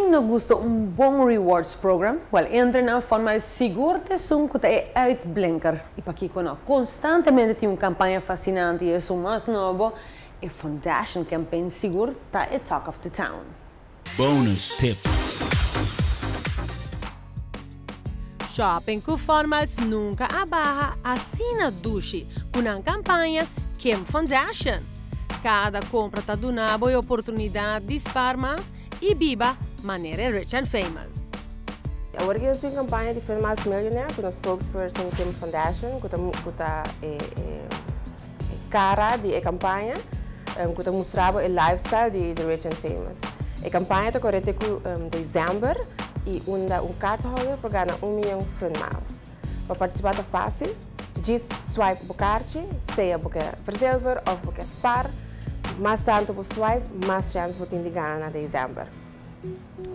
Ken no gusta un bon rewards program? Wel, entre nan Fun Miles sigur ta esun cu ta e uitblinker. Y pakico no? Constantemente tin un campaña fascinante y esun mas nobo, e Fundashon Campaign, sigur ta e talk of the town. Bonus tip. Shopping cu Fun Miles nunca a baha asina dushi cu nan campaña Kim Fundashon. Cada compra ta duna bo e oportunidad di spaar mas y biba manera rich and famous. Awor cu nos tin campaña di Fun Miles Millionaire cu nos spokesperson Kim Fundashon, cu ta e cara di e campaña, cu ta mustra e lifestyle di The Rich and Famous. E campaña ta core te cu december y unda un cardholder por gana 1 miyon Fun Miles. Pa participa ta facil, just swipe bo kaartje, sea bo kier verzilver of bo kier spaar. Mas tanto bo swipe, mas chance bo tin di gana na december.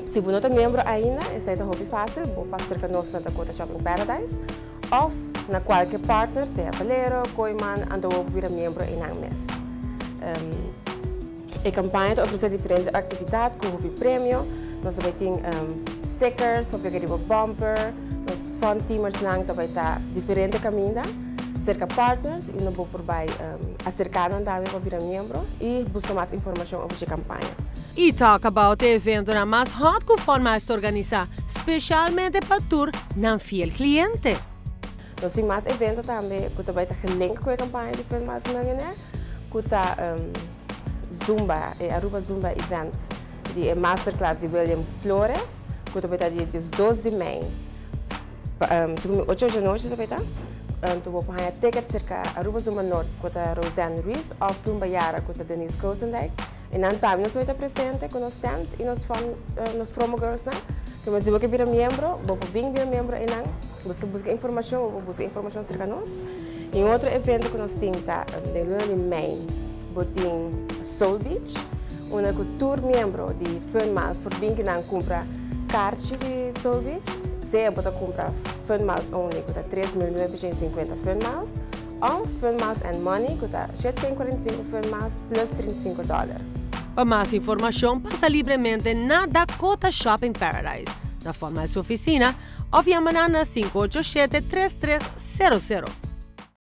Si bo no ta miembro ainda, esey ta hopi facil, bo pasa cerca nos na Dakota Shopping Paradise of na cualkier partner, sea Valero, Kooyman, anto bo bira miembro einan mes. E campaña ta ofrece diferente actividad cu hopi premio. Nos tambe tin stickers pa pega riba bumper, nos fun teamers nan tambe ta diferente caminda, cerca partners y nan por bay acerca nan tambe pa bira miembro y busca mas informacion over e campaña. Y talk about e eventonan mas hot cu Fun Miles ta organisa, specialmente pa tur nan fiel cliente. Nos tin mas evento tambe cu tambe ta gelink cu e campaña di Fun Miles Millionaire, cu ta Zumba, e Aruba Zumba Event, di e masterclass di William Flores, cu tambe ta dia 12 di mei. Segun 8 di anochi tambe ta. Anto bo por haya ticket cerca Aruba Zumba Noord, cu ta Roseanne Ruiz, of Zumba Yara, cu ta Denise Krosendijk. Y nan tambe nos ta presente cu nos stand y nos fun, nos promo girls nan. Cu si bo kier bira miembro, bo por bin bira miembro einan. Busca informacion, bo busca informacion cerca nos. Y un otro evento cu nos tin ta den luna di mei, bo tin Soul Beach, unda cu tur miembro di Fun Miles por bin nan cumpra kaartje di Soul Beach. Sea bo ta cumpra Fun Miles only, cu ta 3.950 Fun Miles, of Fun Miles and Money, cu ta 745 Fun Miles plus $35. Pa mas informacion, pasa libremente na Dakota Shopping Paradise, na Fun Miles oficina, of yama na 587-3300.